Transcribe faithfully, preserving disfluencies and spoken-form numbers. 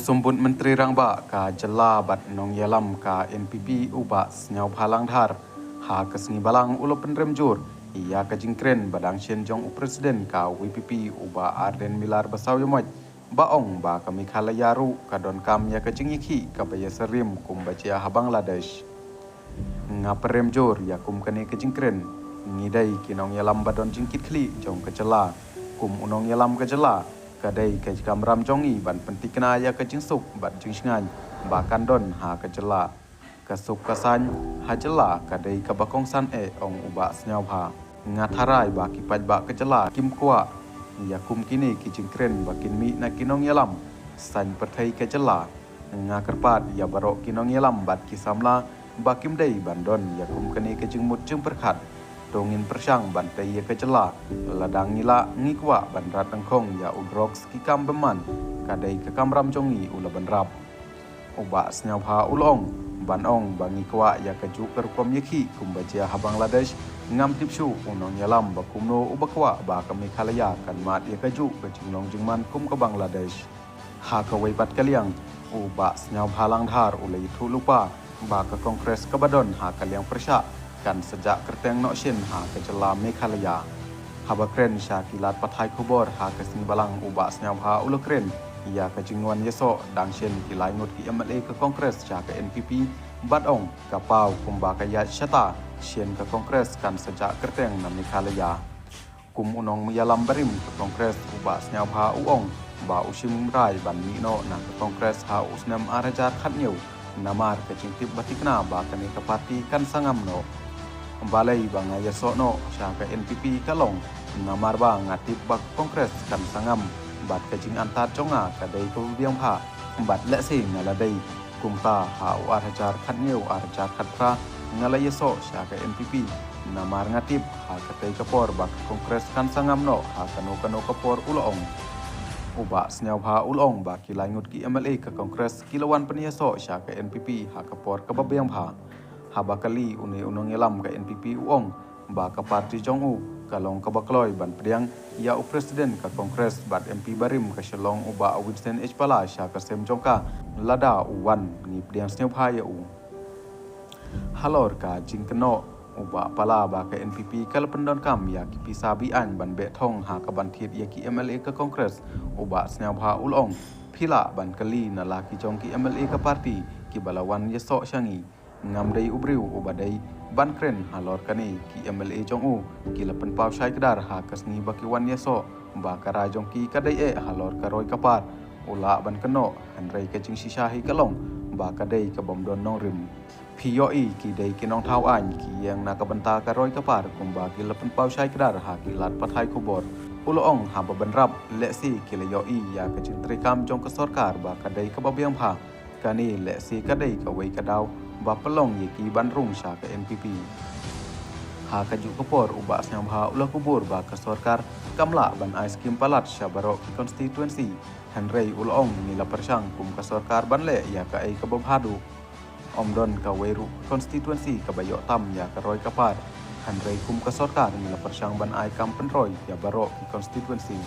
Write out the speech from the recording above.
Sumbud Myntri Rangbah ka jylla bad nongïalam ka N P P u Bah Sniawbhalang Dhar, ha ka sngi Balang u la pynrem jur ïa ka jingkren ba dang shen jong u President ka V P P u Bah Ardent Miller Basaiawmoit, ba ong ba ka Meghalaya ruh ka donkam ïa ka jingïakhih kaba ïasyriem kumba jia ha Bangladesh. Nga pynrem jur ïa kum kane ka jingkren. Ngi dei ki nongïalam ba don jingkitkhlieh jong ka jylla. Kum u nongïalam ka jylla, ka dei ka kamram jong ngi ban pyntikna ïa ka jingsuk bad jingshngaiñ ba kan don ha ka jylla. Ka suk ka saiñ ha jylla ka dei kaba kongsan eh, ong u Bah Sniawbha. Nga tharai ba ki paidbah ka jylla kim kwah ïa kum kine ki jingkren ba kin mih na ki nongïalam saiñ pyrthei ka jylla. Nga kyrpad ïa baroh ki nongïalam bad ki samla ba kim dei ban don ïa kum kane ka jingmut jingpyrkhat. To ngin pyrshang ban tei ïa ka jylla. Lada ngi lah, ngi kwah ban rat nyngkong ïa u drugs, ki kam bymman. Ka dei ka kamram jong ngi, u la bynrap. U Bah Sniawbha u la ong, ban ong ba ngi kwah ïa kajuh ka rukom ïakhih kumba jia ha Bangladesh, ngam tip shuh u nongïalam ba kumno uba kwah ba ka Meghalaya kan mad ïa kajuh ka jinglong jingman kum ka Bangladesh. Ha kawei pat ka liang, u Bah Sniawbhalang Dhar u la ïathuh lypa ba ka Congress kaba don ha ka liang pyrshah kan sa jah kyrteng noh shen ha ka jylla Meghalaya. Haba kren sha ki lad pathai khubor ha ka sngi Balang, u Bah Sniawbha u la kren ïa ka jingwan ïasoh dang shen ki lai ngut ki M L A ka Congress sha ka N P P, bad ong, ka paw kumba ka ïaid shata shen ka Congress kan sa jah kyrteng na Meghalaya. Kum u nongïalam barim ka Congress, u Bah Sniawbha u ong ba u shim rai ban mih noh na ka Congress ha u snem ar hajar khatñiew, namar ka jingtip ba thikna ba kane ka party kan sa ngam noh. Balei ba nga ïasoh noh sha ka N P P ka long namar ba nga tip ba ka Congress kan sa ngam, bad ka jingangnud jong nga ka dei kaba biang bha, bad lehse nga la dei kumta ha u ar hajar khatñiew, ar hajar khatphra, nga la ïasoh sha ka N P P. Namar nga tip ha katei ka por ba ka Congress kan sa ngam noh ha kano kano ka por, u la ong. U Bah Sniawbha u la ong ba ki lai ngut ki M L A ka Congress ki la wan pynïasoh sha ka N P P ha ka por kaba biang bha. Haba kylli une u nongïalam ka N P P, u ong ba ka party jong u ka long kaba kloi ban pdiang ïa u President ka Congress bad M P barim ka Shillong, u Bah Winston H Pala, sha ka sem jong ka, lada u wan ngi pdiang sngewbha ïa u. Halor ka jingkynnoh u Bah Pala ba ka N P P ka la pyndonkam ïa ki pisa be-aiñ ban beh thong ha kaban thied ïa ki M L A ka Congress, u Bah Sniawbha u la ong, phi lah ban kylli na la ki jong ki M L A ka party kiba la wan ïasoh sha ngi. Ngam dei u briew uba dei ban kren halor kane, ki M L A jong u ki la pynpaw shai kdar ha ka sngi ba ki wan ïasoh ba ka rai jong ki ka dei eh halor ka roi ka par. U lah ban kynnoh, hynrei ka jingshisha hi ka long ba ka dei ka bym don nongrim. Phi ïohi ki dei ki nongthaw aiñ, ki ïeng na ka bynta ka roi ka par kumba ki la pynpaw shai kdar ha ki lad pathai khubor. U la ong, haba bynrap lehse ki la ïohi ïa ka jingtreikam jong ka sorkar ba ka dei kaba biang bha. Kane lehse ka dei kawei ka daw ba pynlong ïa ki ban rung sha ka N P P. Ha kajuh ka por u Bah Sniawbha u la kubur ba ka sorkar kam lah ban ai skim palat sha baroh ki constituency. Hynrei u la ong, ngi la pyrshang kum ka sorkar ban leh ïa kaei kaba bha duh. Ym don kawei ruh ka constituency kaba ïoh tam ïa ka roi ka par. Hynrei kum ka sorkar ngi la pyrshang ban ai kam pynroi ïa baroh ki constituency.